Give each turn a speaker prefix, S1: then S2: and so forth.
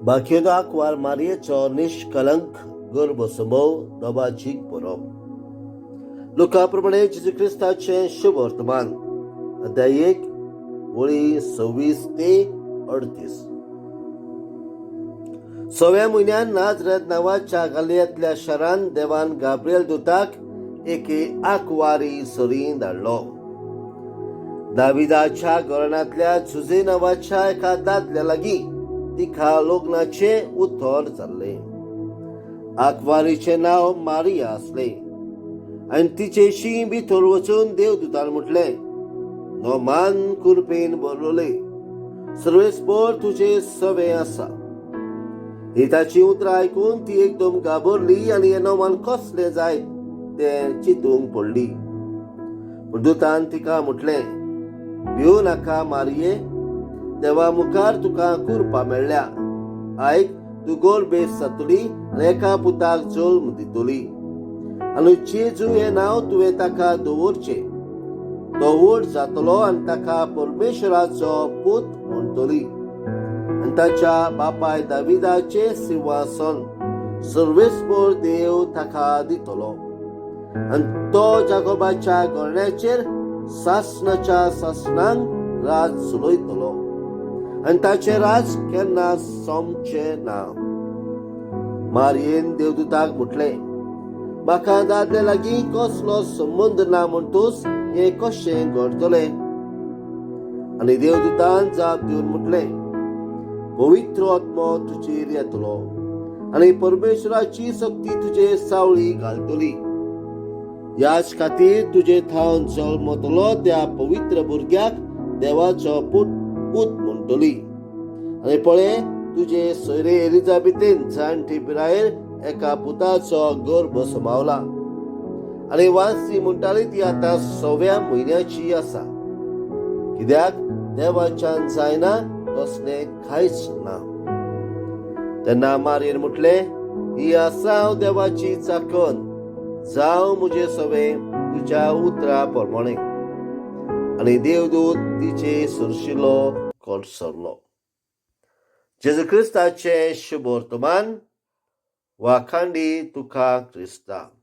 S1: बाकिनो आंकवार मारयेचो निश्कलंक गर्भसमोव दबाजीक बरोवप. लुका प्रमाणे जेजू क्रिस्ताचें शुभ वर्तमान, अध्याय 1, वळी 26 ते 38. सव्या म्हयन्यान नाजरेत नांवाच्या गालियांतल्या शारान देवान गाब्रियल दुताक एके आंकवारी सरी धाडलो. दाविदाच्या घराण्यांतल्या जुजे नांवाच्या एका दादल्या लागीं तिका लग्नाचें उतर जाल्लें. आंकवारीचें नांव मारिया आसलें. आनी तिचेशी भितर वचून देवदूतान म्हटलें, "नोमान कुरपेन भरलोले, सर्वेस्पर तुजे सवे आसा." ही ताची उतरां आयकून ती एकदम घाबरली आनी हें नोमान कसलें जायत तें चिंतूंक पडली. पूण दुतान तिका म्हटलें, "भिवू नाका मारिये, देवा मुखार तुका कुरपा मेळ्ळ्या. आयक, तूं गर्भेस्त जातली आनी एका पुताक जल्म दितली आनी जेजू हें नांव तुवें ताका दवरचें. तो व्हड जातलो आनी ताका परमेश्वराचो पूत म्हणटली आनी ताच्या बापाय दाविदाचें सिंहासन सर्वेस्पर देव ताका दितलो आनी तो जाकोबाच्या घराण्याचेर सासणाच्या सासणांक राज चलयतलो आनी ताचें राज केन्ना सोंपचें ना." मारयेन देवदूताक म्हटलें, "म्हाका दादल्या लागीं कसलो संबंद ना म्हणटूच हें कशें घडटलें?" आनी देवदूतान जाप दिवन म्हटलें, "पवित्र आत्मो तुजेर येतलो आनी परमेश्वराची शक्ती तुजे सावळी घालतली. ह्याच खातीर तुजे थावन जल्मतलो त्या पवित्र भुरग्याक देवाचो पूत पूत म्हणटली. आनी पळय, तुजे सोयरे एलिझाबेथीन जाणटी पिरायेर एका पुताचो गर्भ समावला आनी वांजती म्हणटाली ती आतां सव्या म्हयन्याची आसा, कित्याक देवाच्यान जायना तसलें कांयच ना." तेन्ना मारयेन म्हटलें, "ही आसा हांव देवाची चाकन, जावं म्हजे सवें तुज्या उतरा प्रमाणे." आनी देवदूत तिचे सरशिलो कडसरलो. जेजू क्रिस्ताचें शुभ वर्तमान. वाखांडी तुका क्रिस्ता.